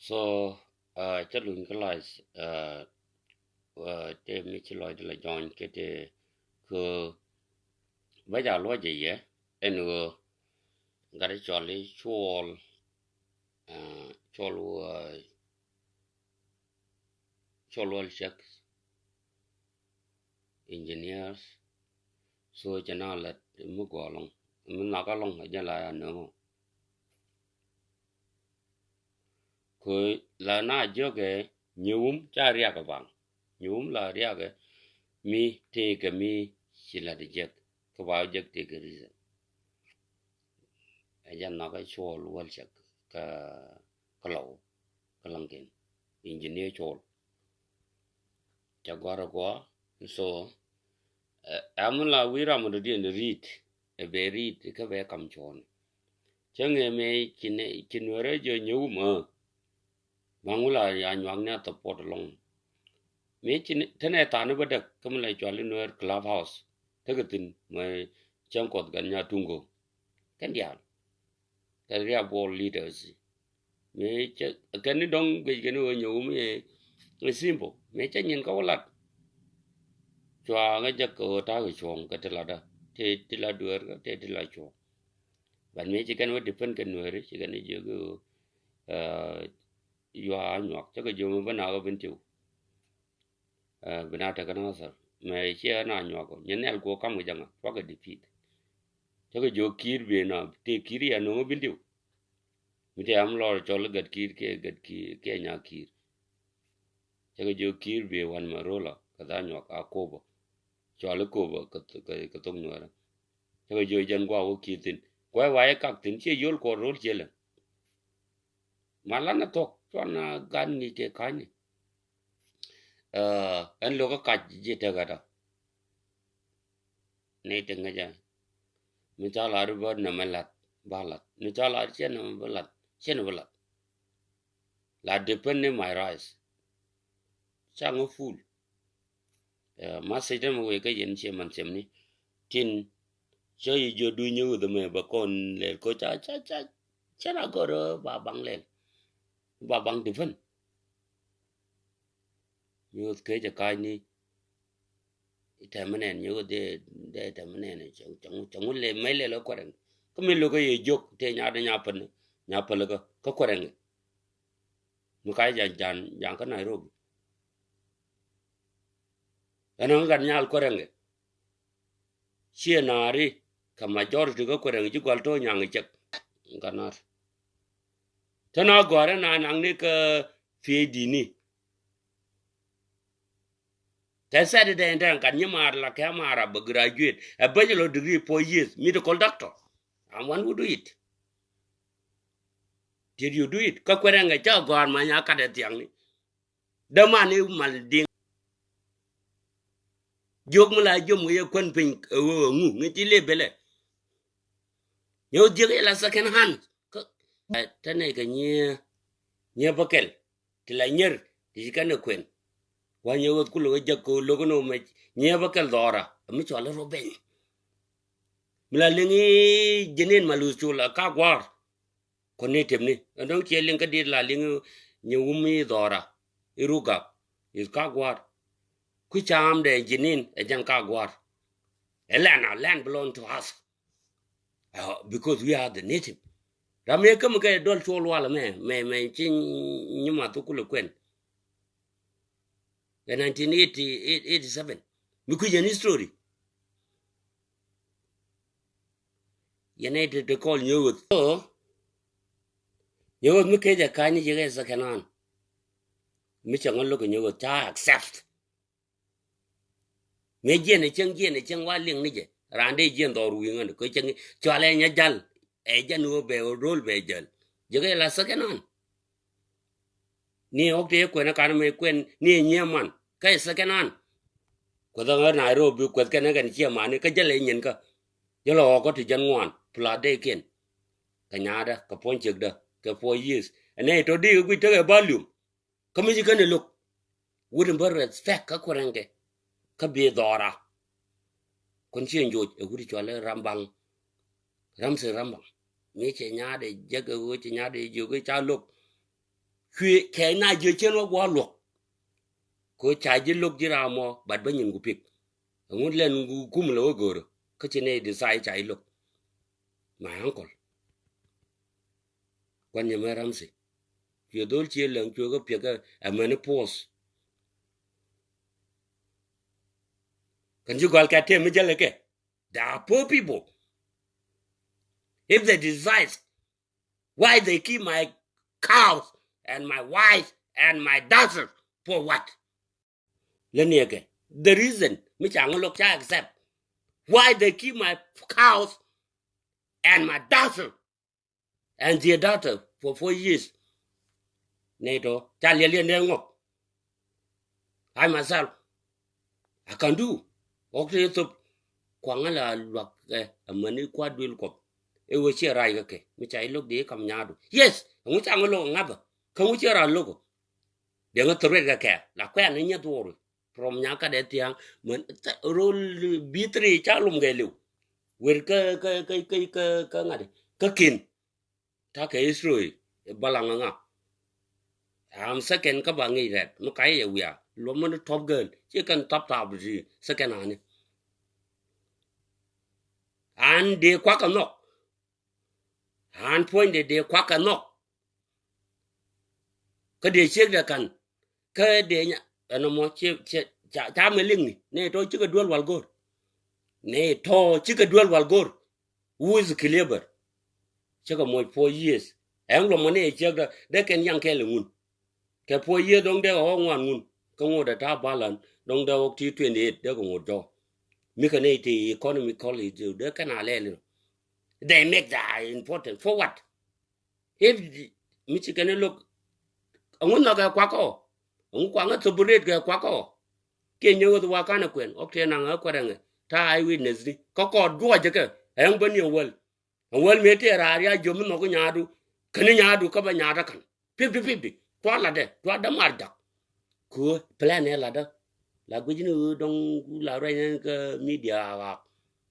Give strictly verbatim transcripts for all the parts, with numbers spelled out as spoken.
So, uh, cä luny kä live, uh, uh, tëë mi ci lɔcdä la join kɛ tëë kɛ bä ja luɔcɛ yɛ ɛn ɣöö gat cɔl i̱ cuɔl, uh, cuɔl wä, cuɔl wä cäk engineers. So cɛ na lät mi gɔɔ lɔŋ mi nhɔkä lɔŋ a jɛ la ya nööŋɔ. Kö la na jiökɛ nyewum ca riak ɛ baŋ. Nyewum la riak ɛ mi tëëkɛ mi ci lät ɛ jek kä ba jek tëëkɛ reason. Ɛ jɛ nhɔkä cuɔl wäl cɛ kä kä lɔw kä lɔŋ kin engineer cuɔl. Cɛ gɔr ɛ gɔa. So ɛm la wi̱i̱ ram dɔ̱diɛn ri̱t ɛ bɛ ri̱t kä bɛ kam cuɔn. Cä ŋee mëë ci nuɛrɛ jɛ nyewum ɛ baŋ wula ya nyuak ni a support lɔŋ. Mëë ci tɛnɛ tha̱a̱n bä däk kä mi la cual i̱ nuɛr club house tekɛ thi̱n mɛ cäŋ kuɔth gan nya tuŋko kɛn diaal. Kɛ riabol leaders mëë cä kɛn ni dɔŋ guic kɛn ni ɣöö nyɛ wumi ɛ simple mëë cä nyin kä wä lat. Cua ŋä jek kɛ ɣöö ta̱a̱ kɛ cuɔ̱ɔ̱ŋ kɛ ti latdä ti ti la dueer kä ti ti la cuɔ̱ɔ̱ŋ. But mëë ci kɛn wä depend kɛ nueeri ci kɛn ni jiök ɣöö yua nyuak cä kɛ jiök mi bä nakä bin tiw. Bi na tekɛ nathar mɛ ciɛ na nyuak nyɛ nɛl kuɔ kam kɛ jaŋa cuakɛ defeat. Cä kɛ jiök kiir biey na tëë kiir yɛ no̱ŋä bin diw. Mi tëë am lɔr cɔl i̱ gät kiir kiɛ gät kiir kiɛ nyak kiir. Cä kɛ jiök kiir biey wan mɛ rola kɛ tha nyuak a kopä. Cɔl i̱ kopä kɛ thok nuɛrä. Cä kɛ jiök jɛn gua̱a̱ wä kiir thi̱n kuɛ wa i̱ kak thi̱n ciɛ yol kuɔr rol ciɛ lɛ. Ma lan a thuɔk cuan a gan ŋi̱i̱c kɛ ka̱nyni. Ɛn lo̱k kä kac ji̱ tekɛ tɔ. Ni ti ŋäcä mi ca lar bä nɛmɛ lath ba lath mi ca lar ciɛ nɛmɛ bä lath ciɛ nɛmɛ bä lath. La depend ni my rice. Ca ŋä full. Message dämɛ wëë kä yɛn ciɛ man thiɛmni tin cä yi jiö dui̱ nyä weth ɛmɛ bä kɔn lɛl ko ca ca ca cä na gör ba baŋ lɛl ba baŋ depend. Nyuuth kecɛ ka̱a̱cni. Tɛmɛ nɛn nyuuth dee dee tɛmɛ nɛn cɛ ŋu lɛ mɛ lɛ lɛ kuɛrɛŋ. Kä mi lokä yɛ jiök tëë nyaat nya päl nya päl kä kä kuɛrɛŋ. Mi ka̱a̱c jan jan jan kä Nairobi. Ɛn ɣän gat nyal kuɛrɛŋ. Ciɛ naari kɛ majority kä kuɛrɛŋ ji̱ gual to̱ nyaŋ cɛk. Gat naar. Te na gɔ̱a̱rɛ na naŋni kä P H D ni. Tɛ sɛt itɛ in tɛn kat nyi maar la kɛ maar a bä graduate a bachelor degree four years medical doctor. I'm one who do it. Did you do it? Kä kuɛrɛ ŋɛ ca gɔ̱a̱r ma nya kat ɛ thiaŋni. Däman i̱ mal diŋ. Jiök mi la jiöm kɛ yɛ kuän piny ɛ ɣöö ŋu ŋi̱ ti lëë belɛ. Nyɛ wä jiäk ila second hand. Kä tɛnɛ kɛ nyiee nyiee bä kɛl ti la nyier ti ci kɛn ɛ kuën. Wa nyɛ wä kulɛ wä jäk kɛ wä lo̱k ni wä mɛ nyiee bä kɛl dhɔra mi cɔal i̱ rɔ beny. Mi la liŋ i̱ jinin ma luth col a ka gua̱a̱r. Kɔn ni tëpni ɛn dɔ̱ŋ ciɛ liŋ kä diet la liŋ i̱ nyiee wum i̱ dhɔra i̱ ruk gak i̱ ka gua̱a̱r. Kui̱ caamdɛ jinin ɛ jɛn ka gua̱a̱r. Ɛ land, our land belong to us. Because we are the native. Ram yɛ käm kɛ dɔl cuɔl wal mɛ mɛ mɛ ci nyimath kulɛ kuɛn. Ɛ nineteen eighty eight, eighty seven mi kui̱ jɛn history. Yɛn ɛ ti ti kɔl nyuɔ̱th. Nyuɔ̱th mi kecɛ ka̱ny ni yekɛ second hand. Mi cɛ ŋä lo̱k nyuɔ̱th ca accept. Mëë jiɛn ɛ cäŋ jiɛn ɛ cäŋ wa liŋ ni jɛ raan dee jiɛn dhɔr wi̱i̱ ŋän kɛ cäŋ cualɛ nyɛ jal. Ɛ jɛn ɣöö bɛ ro̱l bɛ jäl jekɛ la second hand. Ni ɣɔk tëë kuɛn ɛ kan mëë kuɛn ni ɛ nyiee man kä ɛ second hand. Kuɛth ɛ ɣän Nairobi kuɛth kɛn ɛ kɛn ciɛ mani kä jälɛ nyin kä jälɛ ɣɔk kä ti jɛn ŋuan pla dee kiɛn. Kɛ nyaadä kɛ puɔ̱ny ciekdä kɛ four years ɛ nɛy tɔ dee kɛ guic tekɛ volume. Kä mi ci kɛn ɛ lo̱k wut in bä respect kä kuɛrɛŋkɛ kä bi dhɔra. Kun ci ɛn joc ɛ wut cual ɛ ram baŋ. Ram si ram baŋ mi cɛ nyaadɛ jek ɛ ɣöö cɛ nyaadɛ jiök ɛ ca lo̱k. Cuɛ kɛ na jiɛ cien wä guɔ luɔk. Ko ca ji̱ lo̱k ji̱ ram mɔ, but bä nyin ku pik. Ɛŋu lɛn ku kum lɛ wä go̱o̱rä. Kä ci nɛ decide ca ji̱ lo̱k. My uncle. Kuan nyɛ mɛ Ramsey. Cuɛ dhol ciɛ lɛŋ cuɛ kä piɛk ɛ mɛni post. Kɛn ji̱ gɔl kɛ tɛm mi jälɛ kɛ. They are poor people. If they decide, why they keep my cows and my wife and my daughters for what? Lɛ ni kɛ the reason mi ca ŋä lo̱k ca accept why they keep my cows and my daughter and their daughter for four years. Nɛ tɔ ca liɛl yɛn dee ŋɔk. I myself, I can do. Ɣɔk te thop. Kuaŋä la luak kɛ amäni kua duel Kuɔth. Ɛ wee ciɛ rac kɛ kɛ mi ca ilo̱k dee kam nyaadu. Yes, ɛŋu ca ŋä lo̱k ŋa̱thä. Kä ŋu ciɛ rac lo̱k. Dee ŋä thop ret kɛ kɛ la kuɛn ni nyɛ thuɔɔri. From nyakä dee thia̱a̱ŋ män rol bi three ca lum kɛ liw. Wer kä kä kä kä kä kä ŋa̱t kä kin. Takɛ history balaŋ ŋa. Am second kä ba ŋic rɛt mi kac yɛ wiaa luɔmä ni top girl ci kɛn tap tap ti second ani. An dee kuakä nhɔk. An puɔ̱nydɛ dee kuakä nhɔk. Kä dee ciek dee kan kä dee nya ɛn ɛmɔ ci ci ca ca mi liŋni nɛ tɔ cikɛ duel wal go̱r. Nɛ tɔ cikɛ duel wal go̱r. Who is clever? Cikɛ moc four years. Ɛn luɔmɔ nɛ ciek dee dee kɛn yaŋ kɛɛl ŋun. Kɛ four years dɔŋ dee ɣɔk ŋuan ŋun kä ŋot dee ta̱a̱ balan dɔŋ dee ɣɔk ti twenty eight dee kɛ ŋot jɔk. Mi kɛ nɛ ti economy college dee kɛn a lɛɛl. They make that important for what? If mi ci kɛn look ɛŋu nhɔk kɛ kuak kɔ ɛŋu kuak ŋä thobiret kɛ kuak kɔ. Kiɛ nyɛ ɣöth wa kanɛ kuɛn ɔk tiɛ naŋ ɛ kuɛrɛ ŋɛ ta eye witness ni kä kɔ duɔc jɛ kɛ ɛŋ bä ni ɛwäl. Ɛwäl mi tiɛ raar ya jiöm mi nhɔk nyaadu kɛn nyaadu kä bä nyaadä kan. Fifty fifty tua latdɛ tua dämaar jak. Köö plan ɛ latdä. La guic ni ɣöö dɔŋ la ruac ni kä media ɣaak.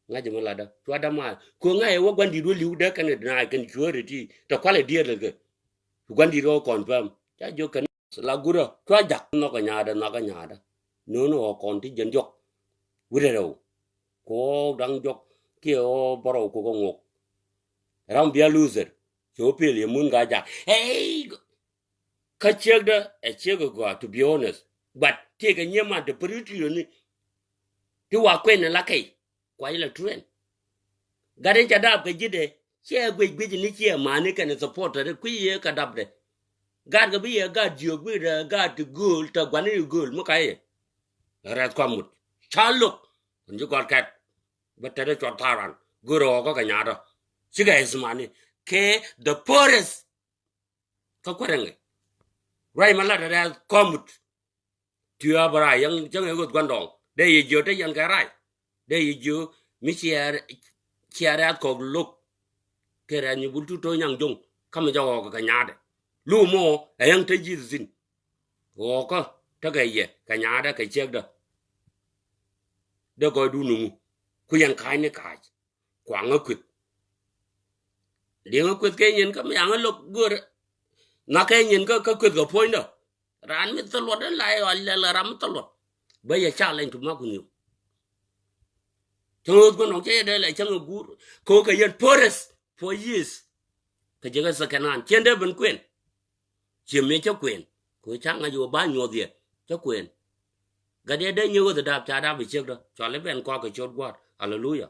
Ŋa̱c mi latdä tua dämaar köö ŋa̱c ɛ wä gua̱n di̱t wä li̱w dee kɛn kɛ deny kɛn cuäär iti tɛ kualɛ diɛɛr lɛ kɛ. Gua̱n di̱t wä confirm ca jiök kɛn. La gurä tua jak nhɔk kɛ nyaadä nhɔk kɛ nyaadä. No̱o̱n ɣɔɔ kɔn ti jɛn diɔk. Wi̱rɛ rɛw. Kɛ ɣɔɔ da̱ŋ diɔk kiɛ ɣɔɔ bärɔw kɛ kɛ ŋuɔk. Ram bia loser. Cɛ wä pel yɛ mun ka jak. Hey, kä ciekdä ɛ ciek ɛ gɔaa, to be honest. But tëëkɛ nyiee man te pär i̱ ti̱i̱t ni ti wa kuɛn ni la kɛy. Kua ilɛ tuɛn. Gat in ca dap kɛ ji̱dɛ ciɛ guic guic ni ciɛ mani kɛn supporter kui̱ yɛ kɛ dapdɛ. Gat kɛ bi yɛ gat jiök wi̱i̱dɛ gat ti gööl te guani gööl mi ka yɛ. Rɛth kɔm mut ca lo̱k. Kun ji̱ gɔt kɛt. Bä tetdä cuɔt tharan görɛ ɣɔkä kɛ nyaatdä. Cikɛ ismani kɛ the poorest. Kä kuäräŋɛ ruac ma lat rɛth kɔmut. Ti a bä rac yɛn cäŋ ɛ ɣöth gua̱ndɔɔŋ dee yɛ jiö te yɛn kɛ rac. Dee yɛ jiö mi ciɛ ciɛ rɛth kɔk lo̱k. Kɛ rɛth nyi bul tut to̱ nyaŋ jo̱ŋ kä mi jɛ ɣɔɔk kɛ nyaatdɛ. Luk mɔ ɛ yɛn te ji̱th thi̱n. Ɣɔɔkä tekɛ yɛ kɛ nyaatdä kɛ ciekdä. Dee gɔɔydun nuŋu ku yɛn ka̱a̱cni ka̱a̱c. Kuaŋä kueth. Liŋä kueth kɛ nyin kä mi yaŋä lo̱k go̱o̱rä. Nhɔakɛ nyin kä kä kueth kɛ puɔ̱nydä. Raan mi thil luɔt in la yɛ ɣɔl lɛl ram mi thil luɔt. Bä yɛ challenge to mak kun yom. Cäŋ ɣöth gua̱n nɔŋ cä yɛ dee lɛ cäŋ ɛ guur kɛ ɣöö kɛ yɛn poorest four years. Kɛ jɛ kɛ second hand cien dee ben kuën. Ciɛ mëë cä kuën kɛ ɣöö ca ŋa̱c ɣöö ba nyuɔth yɛ cä kuën. Gat yɛ dee nyɛ ɣöth ɛ dap ca dap ɛ ciekdä cɔal i̱ ben kɔak kɛ ciöt gua̱a̱r. Aleluya.